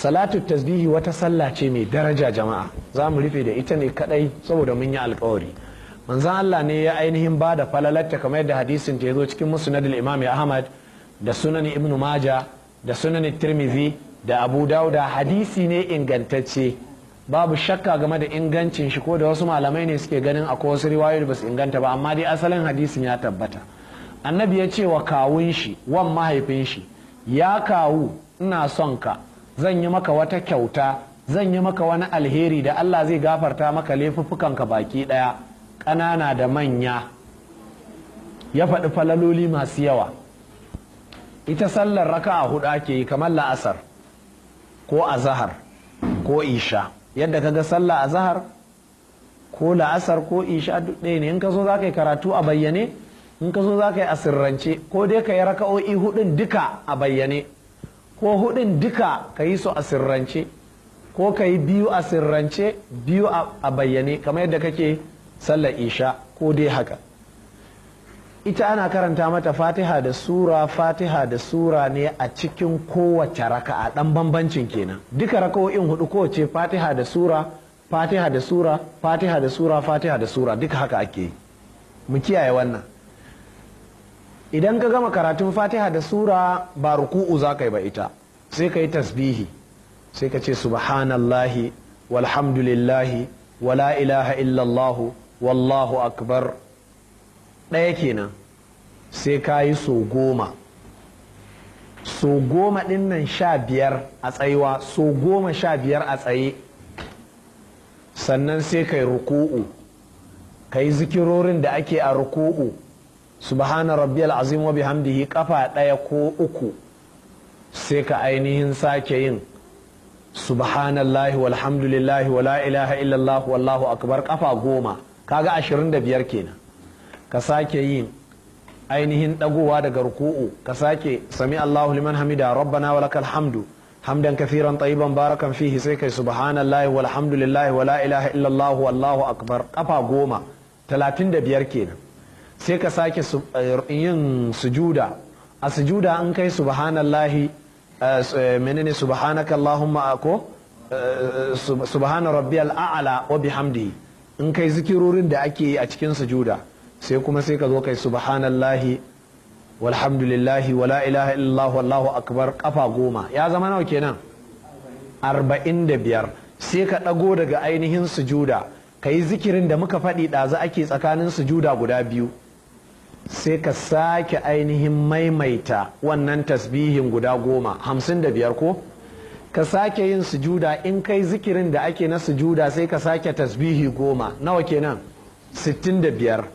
Salatu tasbihi wata sallah ce mai daraja jama'a. Za mu rufe da ita ne kadai saboda mun yi alkawari. Manzon Allah ne ya ainihin ba da falalarta kamar yadda hadisin ta zo cikin Musnadul Imam Ahmad da Sunan Ibn Majah da Sunan Tirmidhi da Abu Dawuda. Hadisi ne ingantacce, babu shakka game da ingancin shi, ko da wasu malamai ne suke ganin akwai wasu riwayoyi ba su inganta ba, amma dai asalin hadisin ya tabbata. Annabi ya ce wa kawun shi, wan mahaifin shi, ya kawu, ina son ka, zan yi maka wata kyauta, zan yi maka wani alheri da Allah zai gafarta maka laifuffukanka baki ɗaya, ƙanana da manya. Ya faɗi falaloli masu yawa. Ita sallar raka'a hudu ake yi kamar la'asar ko azahar ko isha. Yadda kaga sallah azahar ko la'asar ko isha duk ɗaya ne. In ka so za ka yi karatu a bayyane, in ka so za ka yi a sirrance, ko dai ka yi raka'o'i hudun duka a bayyane, ko hudun duka ka yi su a sirrance, ko ka yi biyu a sirrance biyu a bayyane kamar yadda kake sallar isha, ko dai haka. Ita ana karanta mata Fatiha da sura, Fatiha da sura ne a cikin kowace raka'a. Dan bambancin kenan, duka raka'o'in hudu kowace Fatiha da sura, Fatiha da sura, Fatiha da sura, Fatiha da sura, duka haka ake yi. Mu kiyaye wannan. Idan ka gama karatun Fatiha da sura, ba ruku'u za ka yi ba ita, sai ka yi tasbihi, sai ka ce subhanallahi walhamdulillahi wala ilaha illallah wallahu akbar. Ɗaya kenan. Sai ka yi so 10, so 10 ɗin nan 15 a tsayuwa, so 15 a tsaye. Sannan sai ka yi ruku'u, ka yi zikirorin da ake a ruku'u, subhana rabbiyal azim wa bihamdihi kafa 1 ko 3. Sai ka ainihin sake yin subhanallahi walhamdulillahi wala ilaha illallah wallahu akbar kafa 10, kaga 25 kenan. Ka sake yin ainihin dagowa daga ruku'u, ka sake sami Allahu liman hamida rabbana walakal hamdu hamdan kathiran tayyiban barakan fihi, sai kai subhanallahi walhamdulillahi wala ilaha illallah wallahu akbar kafa 10, 35 kenan. Sai ka sake yin sujuda. A sujuda in kai subhanallahi menene subhanaka allahumma ko subhana rabbiyal a'la wa bihamdihi, in kai zikirorin da ake yi a cikin sujuda, sai kuma sai ka zo kai subhanallahi walhamdulillahi wala ilaha illallah wallahu akbar kafa 10, ya zama nawa kenan? 45. Sai ka dago daga ainihin sujuda, kai zikirin da muka faɗi ɗazu ake tsakanin sujuda guda biyu, sai ka sake ainihin maimaita wannan tasbihin guda 10, 55 ko? Ka sake yin sujuda, in kai zikirin da ake na sujuda sai ka sake tasbihi 10, nawa kenan? 65.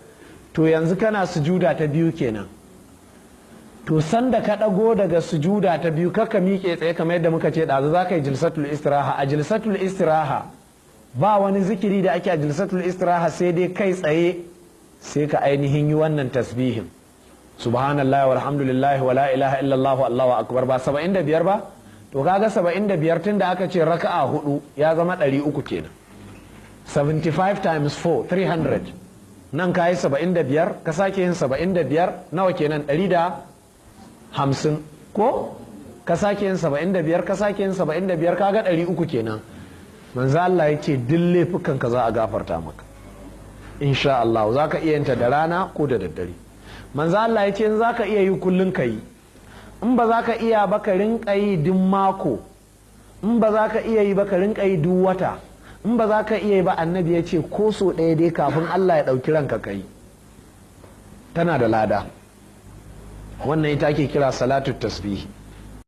To yanzu kana sujuda ta biyu kenan. To sanda ka ɗago daga sujuda ta biyu, kaka miƙe tsaye kamar yadda muka ce ɗazu, za ka yi jilsatul istiraha. A jilsatul istiraha ba wani zikiri da ake a jilsatul istiraha, sai dai kai tsaye sai ka ainihin yi wannan tasbihin subhanallahi walhamdulillahi wala ilaha illallah allahu akbar, ba 75 ba? To kaga 75 tunda aka ce raka'a 4 ya zama 300 kenan. 75 times 4, 300. Nan ka yi 75, ka sake yin 75, nawa kenan? 150 ko? Ka sake yin 75, ka sake yin 75, kaga 300 kenan. Manzo Allah ya ce duk laifukan ka za a gafarta maka insha Allah. Za ka iya yinta da rana ko da daddare. Manzo Allah ya ce in za ka iya yi kullun ka yi, in ba za ka iya ba ka rinka yi duk mako, in ba za ka iya yi ba ka rinka yi duk wata, in ba za ka iya yi ba annabi ya ce ko so ɗaya dai kafin Allah ya ɗauki ranka ka yi, tana da lada. Wannan ita ake kira salatu tasbihi.